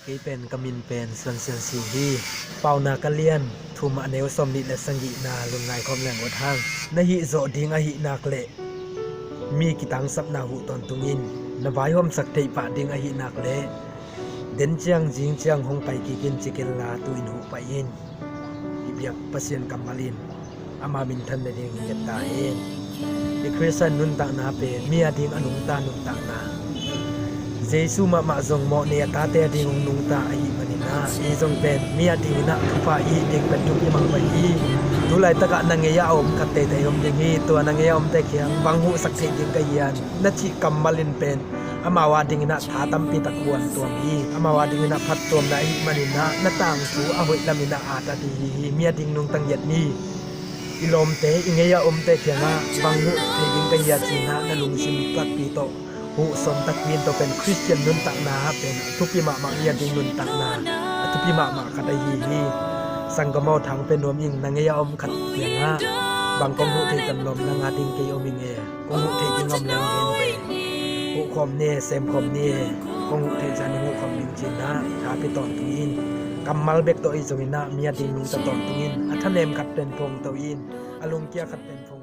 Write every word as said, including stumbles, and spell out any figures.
Kei pen ka min pen Suan Sian Siu hi. Paunak a lian thum a neu sawmnih le sagihna lungngai khawm leng ut hang. Na hih zawh ding ahih nak leh mi kitangsapna huh tawntung in. Na vaihawmsak theih pah ding ahih nak leh den ciang zing ciang hong pai kik in, ci kei inla tu-in huh pai in. Hih biak Pasian kammal in ama minthan nading hi nget ta hen. I Khristian nuntakna pen mi a ding a nungta nuntakna. Jesu mahmah zong mawh nei a tate a ding hong nungta ahih manin ah, ei zong pen mi a dingin ah thupha i hih ding pen thupi mahmah hi. Tu laitak ah na ngei ah a om khat teitei om ding hi. Tua na ngei ah a omte kiang bang huhsak theih ding ka hiam na cih kammal in pen amau a dingin ah tha tampi tak huan tuam hi. Amau a dingin ah phattuamna ahih manin ah na tangthu a hoih lamin ah at a ding hi. Mi a ding nungta ngiat ni. I lawmte, i ngei ah a omte kiangah bang huh thei ding ka hia ci-in ah na lungsim takpi tawh huh sawn takpi in. Tua pen Khristian nuntakna ah pen a thupi mahmah, mi a ding nuntakna a thupi mahmah khat ahi hi. Sanggam aw, thang pia nuam ing. Na ngei ah a om khat kiangah bang kong huh thei tam lawm, nang a ding kei om ing e. Kong huh thei ding om leng gen ve. Huh khawm ni e, sem khawm ni e. Kong huh thei ciang hong huh khawm ning ci-in ah tha pia tawntung in. Kammal bek tawh ahi zongin ah mi a ding nungta tawntung in. A thanem khat pen phawng to in. A lungkia khat pen phawng